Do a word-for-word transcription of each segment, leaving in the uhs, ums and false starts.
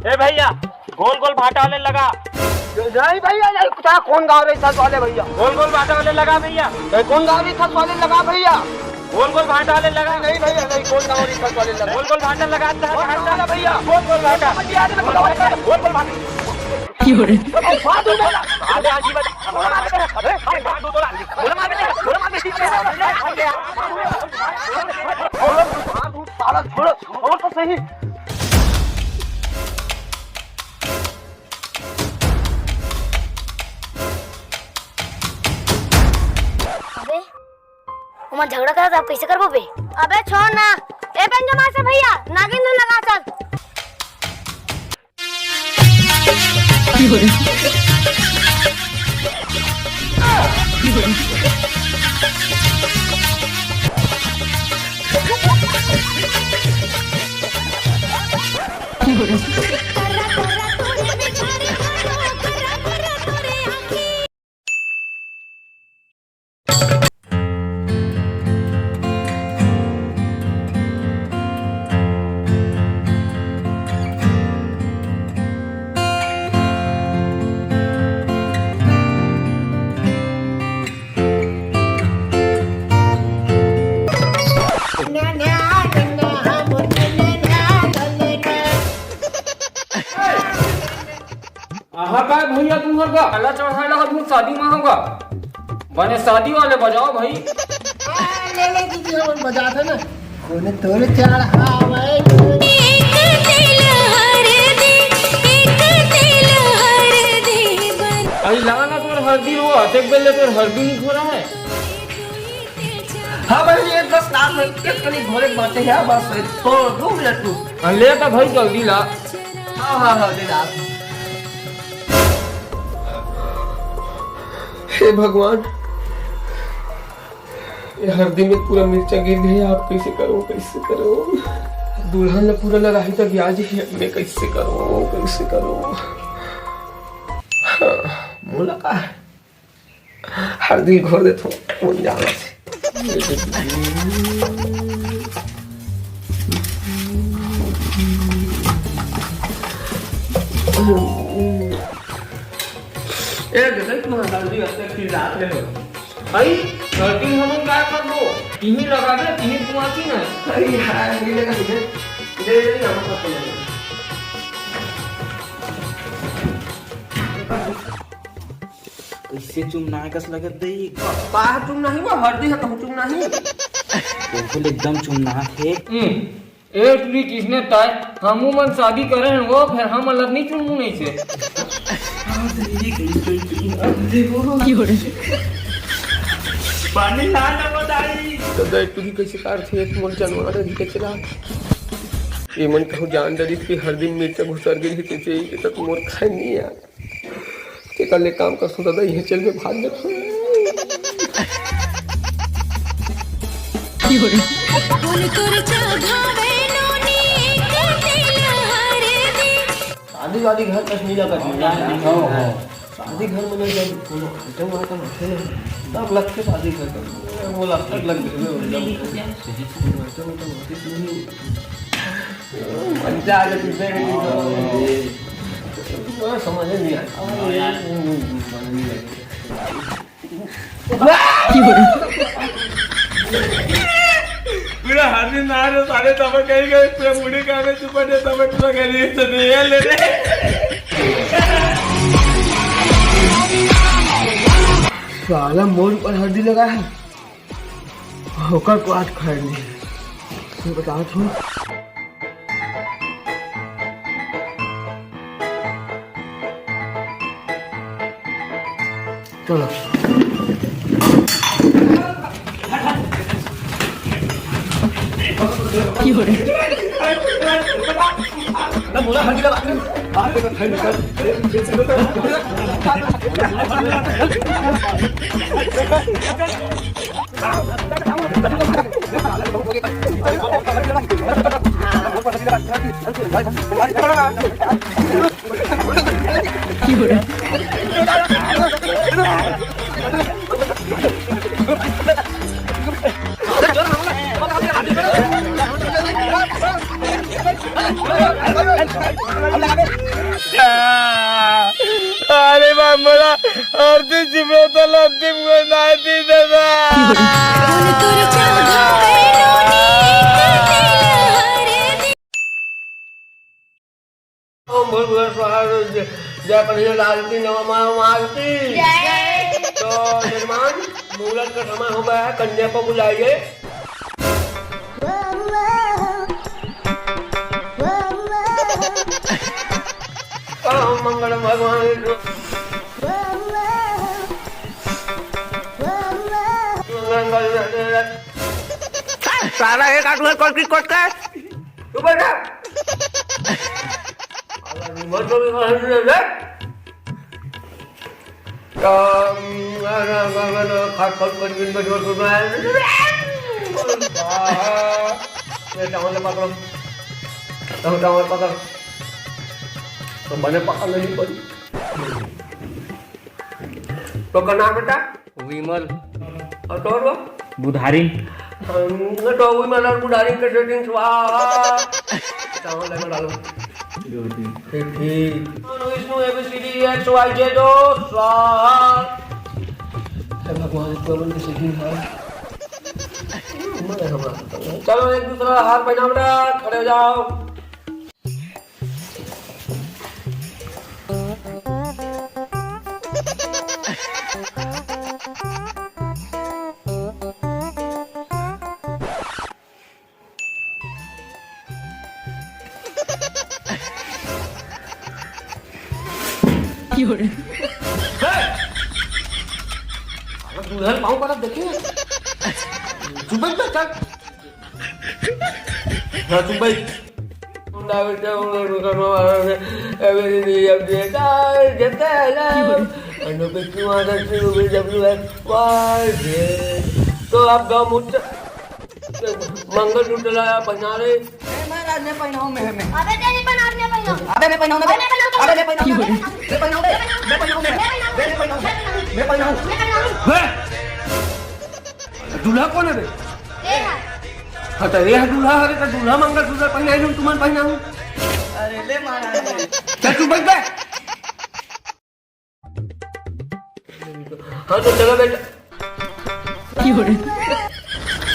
ए भैया, गोल गोल भाटा वाले लगा। नहीं भैया, नहीं, कुछ कौन गाँव रही था वाले भैया? गोल गोल भाटा वाले लगा भैया। ए, कौन गाँव रही था वाले लगा भैया? गोल गोल भाटा वाले लगा। नहीं भैया, नहीं, कौन गाँव रही था वाले लगा? गोल गोल भाटा लगा था, कौन गाँव वाला भैया? गोल गोल भाटा। भैया, अरे, मैं बताऊँ, गोल गोल भाटा। क्यों रे? अरे, बात हो गया। आगे, आगे, अरे, अरे, बात हो गया। बोला मार दे, बोला मार दे। साला छोड़ो, छोड़ तो सही। अबे, ओमन झगड़ा करत हे, अब कइसे करबो बे? अबे छोड़ ना। ए बेंजो मास्टर भैया, नागिन धुन लगा चल। आहा, काय भैया तुम्हर का आला चढ़ाए ला हबू शादी मा होगा? बने शादी वाले बजाओ भाई। आ, ले ले दीदी, हमन बजात हे ना। कोने तोर चढ़ावे। एक तिल हरदी, एक तिल हरदी बन। अरे ला ना तोर हरदी रो, अतेक बेले तोर हरदी नहीं घोरा है। हाँ भाई, ये दस लाख में एक कली घोरे बाटे है, बस तोर दो मिनट तू। हाँ, ले तो भाई जल्दी ला। हाँ, हाँ, हाँ, ले ला। हे भगवान, ये हरदी में पूरा मिर्चा गिर गया, आप कैसे करो, कैसे करो? दुल्हन ला पूरा लगाही तक ब्याज ही है, मैं कैसे करो, कैसे करो? हाँ, मोला का है? हरदी घोर देथों, मोर जान से। ए, जैसे तुम हरदी अतेक चिल्लात रहे हो। भाई, हरदी हमन काय करबो? तिही लगा दे, तिही कुआती ना। अरे यार, ये लगा दे। दे, दे, हम करते हैं। कइसे चुमना हे कस लगत दई? का चुमना हे वो? हरदी हे कहूँ चुमना हे। बिल्कुल एकदम चुमना हे। हम्म, ए टुरी किसने ताय, हमू मन शादी करे हन वो, फिर हम अलग नहीं चुमू नहीं से। पानी ला ना बताई। दादा, ए टुरी कैसे कारथे, मोर जानवर हे, कैसे ला? ये मन कहूँ जान डरिस कि हरदी मिर्चा घुसर गई, तो ये तक मोर खाए नहीं यार। तेकर ले काम करसु दादा, इहें चल में भाग जाथों। शादी वादी घर कस नहीं लगा। हाँ, हाँ। शादी घर में नहीं, जब कोनो आइटम वाइटम रखे ना, तब लगथे शादी घर का। वो लगता लग गए, वो लग गए। आइटम वाइटम होती नहीं। मजा आ जाती है। हाँ, समझ में नहीं आया। हाँ, यार। समझ में नहीं आया। पूरा हाथी ना रे, सारे तब कहीं गए, पूरा मुड़ी का में चुपा दे, तब पूरा कहीं तो नहीं है, ले रे। साला मोर ऊपर हरदी लगा है। ओकर को आज खैर नहीं। मैं बता तू। चलो। बड़ा आरती चिपरा तला अंतिम को नाती दादा। ओम भूर्भुवः स्वाहा। जय कन्हैया लाल की, नवा माँ माँ की। जय। तो जजमान, मुहूर्त का समय हो गया है, कन्या को बुलाइए। ओम मंगलम भगवान विष्णु। मंगलम भगवान। साला एक आदमी कोट की कोट का। तू बैठा। साला रिमोट को भी बाहर ले ले। काम, खाट, खाट, खाट, खाट, खाट, खाट। ये चावल ले पकड़ो। चावल, चावल पकड़। तो बने पकड़ नहीं पड़ी। तो का नाम बेटा? विमल। और तोर बा? बुधारिन। हम तो विमल और बुधारिन के सेटिंग स्वाहा। चावल लगा डालो। ठीक, ठीक। Vishnu A B C D X Y Z O स्वाहा। हे भगवान, इतना बड़ी सेटिंग है। मैं हमारा। चलो, एक दूसरा हार पहनाओ बेटा, खड़े हो जाओ। की हो रे? साला दूल्हा पाँव पड़त देखे? चुप बैठ बे, चल। हाँ, चुप बैठ। तो आप गाँव मुझसे मंगलसूत्र ला पहना रहे। ए, महाराज, मैं पहनाऊं, मैं, मैं। अबे, तेरी पहनाऊं, मैं पहनाऊं। अबे, मैं पहनाऊं, मैं अबे, मैं पहनाऊं। मैं पहनाऊं, मैं पहनाऊं। मैं पहनाऊं, मैं पहनाऊं। मैं पहनाऊं, मैं पहनाऊं। मैं पहनाऊं। बे! दूल्हा कौन है बे? ए है। हाँ, तो ये है दूल्हा, अरे तो दूल्हा मंगलसूत्र पहनाई, तुमन पहनाऊं। अरे, ले महाराज। चल, तू बैठ बे। हाँ, तो चलो बेटा। की हो रे?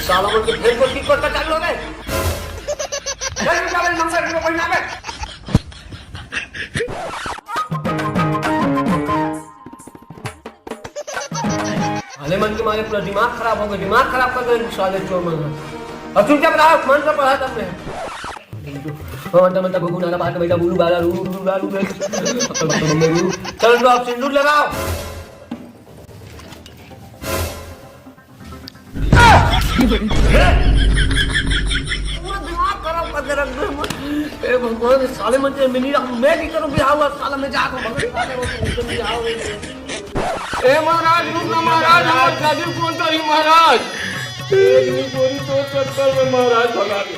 साला मन के फेर को टिकट का चालू हो गए। चल बेटा, भाई, मंगल को पहना बे। साले मन के मारे पूरा दिमाग खराब हो गया, दिमाग खराब कर दे साले चोर मन। अब चुपचाप रहा, मन से पढ़ा तब में। हाँ, तब तक घुघुनारा बात बैठा, बुलू बाला, रू, रू, रू, रू, रू। चल, तो आप सिंदूर लगाओ। पूरा दिमाग खराब करके रख दे। ए भगवान, साले मन से मिनी रहा, मैं नहीं करूँ बिहाव, साला मैं जाकर भगत साले वो तुमसे बिहाव। ए महाराज, रुक ना महाराज, हमार शादी कौन करी महाराज? एक भी गोरी तो चक्कर में महाराज भगा दे।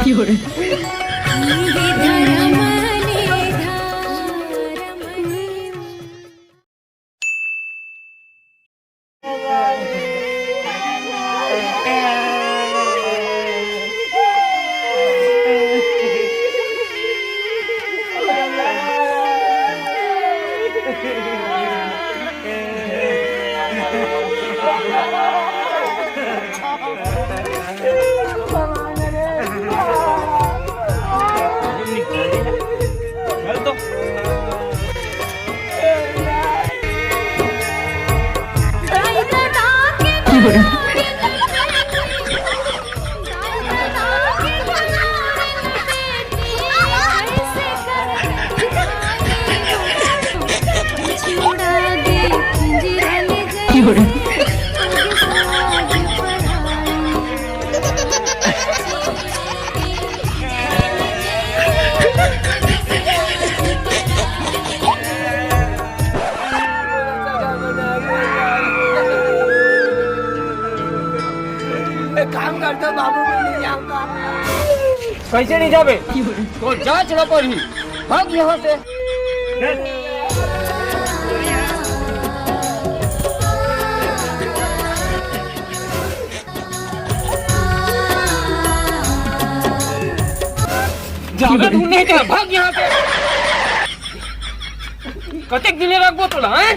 एक काम करता बाबू, मैं नहीं जाऊंगा। कैसे नहीं जाबे? तो जा चलो पर ही भाग यहाँ से। जाबे ढूंढने के, भाग यहाँ से। कतेक दिन रखबो तोला, हैं?